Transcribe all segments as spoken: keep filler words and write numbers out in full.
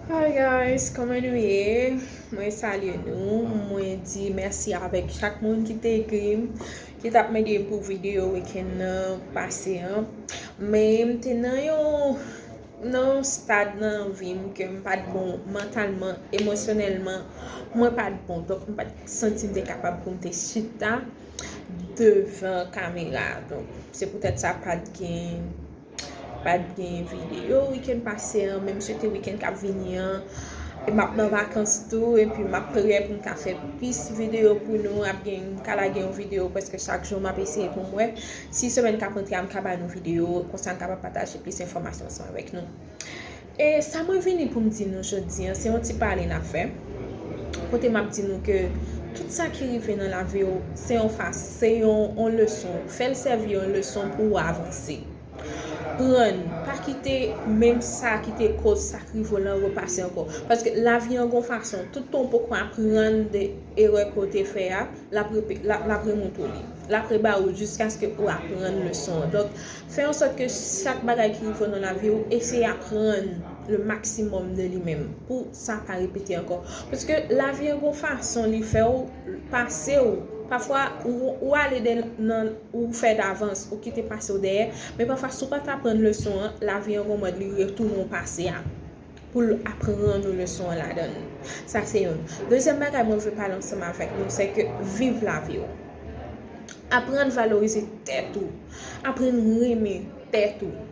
Hi guys, kòman nou ye? Mwen salye nou. Mwen di mèsi avèk chak moun ki te ekri m, ki t ap mande m pou videyo wikenn nan pase an. Men m te nan yon, nan yon stad nan vi m ke m pa t bon mantalman, emosyonèlman, mwen pa t bon. Donk, m pa t santi m te kapab pou m te chita devan kamera. Donk, se poutèt sa pa t gen pa t gen videyo wikenn pase an, men m swete wikenn k ap vini an, m ap nan vakans tou, epi m ap prè pou m ka fè plis videyo pou nou. Ap gen, m ka lage yon videyo prèske chak jou, m ap eseye pou m wè si semèn k ap rantre a m ka ba nou videyo, konsa m kapab pataje plis enfòmasyon ansanm avèk nou. E sa mwen vini pou m di nou jodi an, se yon ti pale n ap fè, kote m ap di nou ke tout sa ki rive nan lavi w, se yon fas, se yon, yon leson. Fè l sèvi yon leson pou w avanse. Prann, pa kite menm sa ki te koz sa k rive w lan repase ankò. Paske lavi an gon fason, tout tan w poko aprann de erè ke w te fè a, l ap repe-, l ap, l ap remontre w li. L ap reba w jiskaske ou aprann leson an. Donk, fè an sòt ke chak bagay ki rive w nan lavi w, eseye aprann le maximum de li menm pou sa pa repete ankò. Paske lavi an gon fason li fè w pase w. Pafwa, ou, ou ale de, nan, ou fè davans, ou kite pase w dèyè. Men pafwa, si w pa t aprann leson an, lavi an gon mòd li retounen w pase a pou l aprann ou leson an ladan l. Sa se youn. Dezyèm bagay mwen vle pale ansanm avèk nou, se ke viv lavi w. Aprann valorize tèt ou. Aprann renmen tèt ou.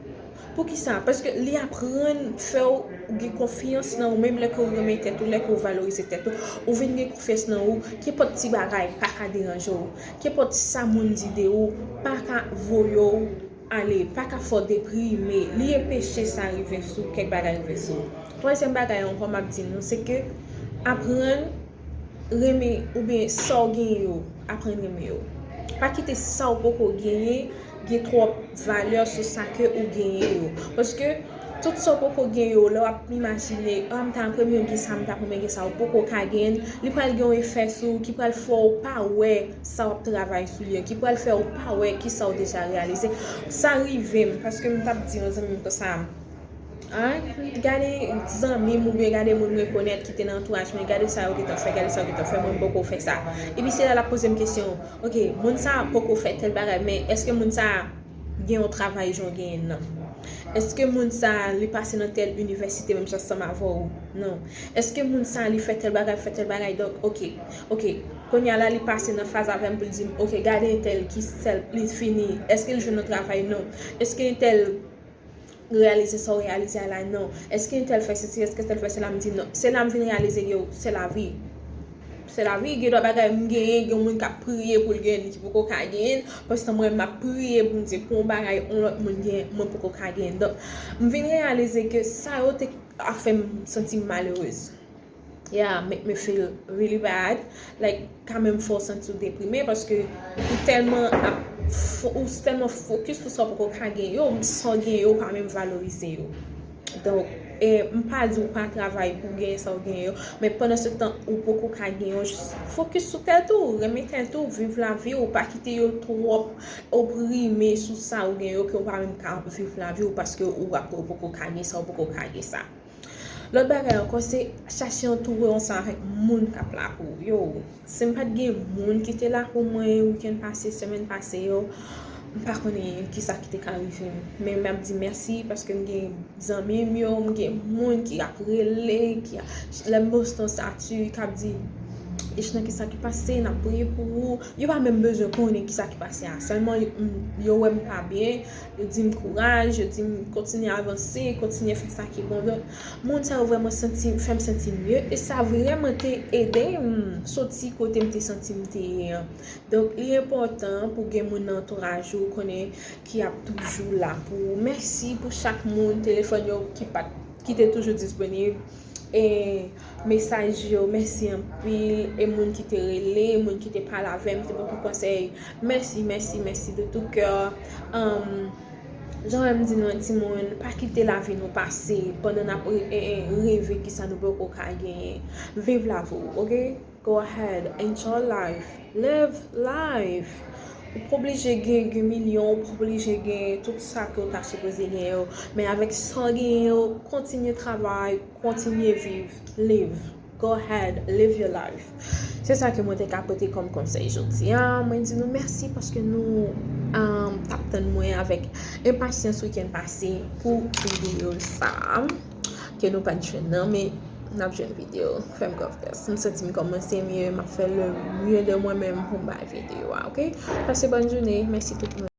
Poukisa? Paske li aprann fè w gen konfyans nan ou menm lè ke w renmen tèt ou, lè ke w valorize tèt ou. Ou vin gen konfyans nan ou, kenpòt ti bagay pa ka deranje w. Kenpòt sa moun di de ou, pa ka voye w ale, pa ka fè w deprime. Li enpeche sa rive sou, kèk bagay rive sou. Twazyèm bagay ankò m ap di nou, se ke aprann renmen oubyen sa w genyen yo, aprann renmen yo. Pa kite sa w poko genyen gen twòp valè sou sa ke ou genyen yo. Paske tout sa w poko gen yo, lè w ap imajine, ah, m ta renmen gen sa, m ta renmen gen sa, ou poko ka genyen, li pral gen yon efè sou ou ki pral fè w pa wè sa w ap travay sou li an, ki pral fè w pa wè kisa w deja reyalize. Sa rive m, paske m t ap di yon zanmi m konsa, ah, gade zanmi m oubyen gade moun m rekonèt ki te nan antouraj mwen, gade sa yo gentan fè, gade sa yo gentan fè, mwen m poko fè sa. Epi se la l ap poze m kesyon, ok, moun sa a poko fè tèl bagay, men èske moun sa a gen yon travay jan w genyen nan? Èske moun sa a li pase nan tèl inivèsite menm jan ansanm avè w? Non. Èske moun sa a li fè tèl bagay, fè tèl bagay? Donk, ok, ok, kounye a la li pase nan faz avè m pou l di m, ok, gade entèl ki sèl li fini. Èske l jwenn yon travay? Non. Èske entèl reyalize sa w reyalize a la? Non. Èske entèl fè sesi? Èske entèl fè sela? M di non. Se la m vin reyalize, yo, se lavi. Se lavi, gen dwa bagay m genyen, gen moun k ap priye pou l genyen, ki poko ka genyen, pandan mwen m ap priye Bondye pou yon bagay yon lòt moun genyen, mwen poko ka genyen. Donk, m vin reyalize ke sa yo te ap fè m santi m malerez. Yeah, make me feel really bad. Like, kanmenm fè w santi w deprime, paske ou tèlman ap fo-, ou tèlman fokis sou sa w poko ka genyen yo, sa w genyen yo, ou pa menm valorize yo. Donk, e, m pa di w pa travay pou w genyen sa w genyen yo, men pandan se tan ou poko ka genyen yo, jis fokis sou tèt ou, renmen tèt ou, viv lavi w, pa kite yo twòp oprime sou sa w genyen yo, ke w pa menm ka viv lavi w, paske ou ap ou poko ka gen sa, ou poko ka gen sa. Lòt bagay ankò, se chache antoure w ansanm avèk moun k ap la pou w yo. Si m pa t gen moun ki te la pou mwen wikenn pase, semèn pase yo, m pa konnen kisa ki te ka rive m. Men m ap di mèsi paske m gen zanmi m yo, m gen moun ki ap rele, ki a-, lè m poste yon estati, k ap di, Ishna, kisa ki pase? N ap priye pou ou. Yo pa menm bezwen konnen kisa ki pase a. Sèlman, m, yo wè m pa byen, yo di m kouraj, yo di m kontinye avanse, kontinye fè sa ki bon. Donk, moun sa yo vrèman santi, fè m santi mye. E sa vrèman te ede m soti kote m te santi m te ye an. Donk, li enpòtan pou gen moun nan antouraj ou, konnen ki ap toujou la pou ou. Mèsi pou chak moun, telefòn yo ki pa t, ki te toujou disponib. E mesaj yo, mèsi anpil. E moun ki te rele, moun ki te pale avè m, te ban m konsèy. Mèsi, mèsi, mèsi de tout cœur. Um, jan m di nou, timoun, pa kite lavi nou pase pandan n ap re-, e, e, reve kisa nou poko ka genyen. Viv lavi w, ok? Go ahead, enjoy life, live life. Ou pa oblije gen, gen milyon, ou pa oblije gen tout sa ke w ta sipoze gen yo. Men avèk sa w genyen yo, kontinye travay, kontinye viv, live. Go ahead, live your life. Se sa ke mwen te ka pote kòm konsèy jodi a. Mwen di nou mèsi paske nou um, t ap tann mwen avèk enpasyans wikenn pase pou videyo sa a. Ke nou pa t jwenn nan, men n ap jwenn videyo. Fè m konfyans. M santi m kòmanse mye, m ap fè le mye de mwen menm pou m bay videyo a, oke? Pase bòn jounen, mèsi tout moun.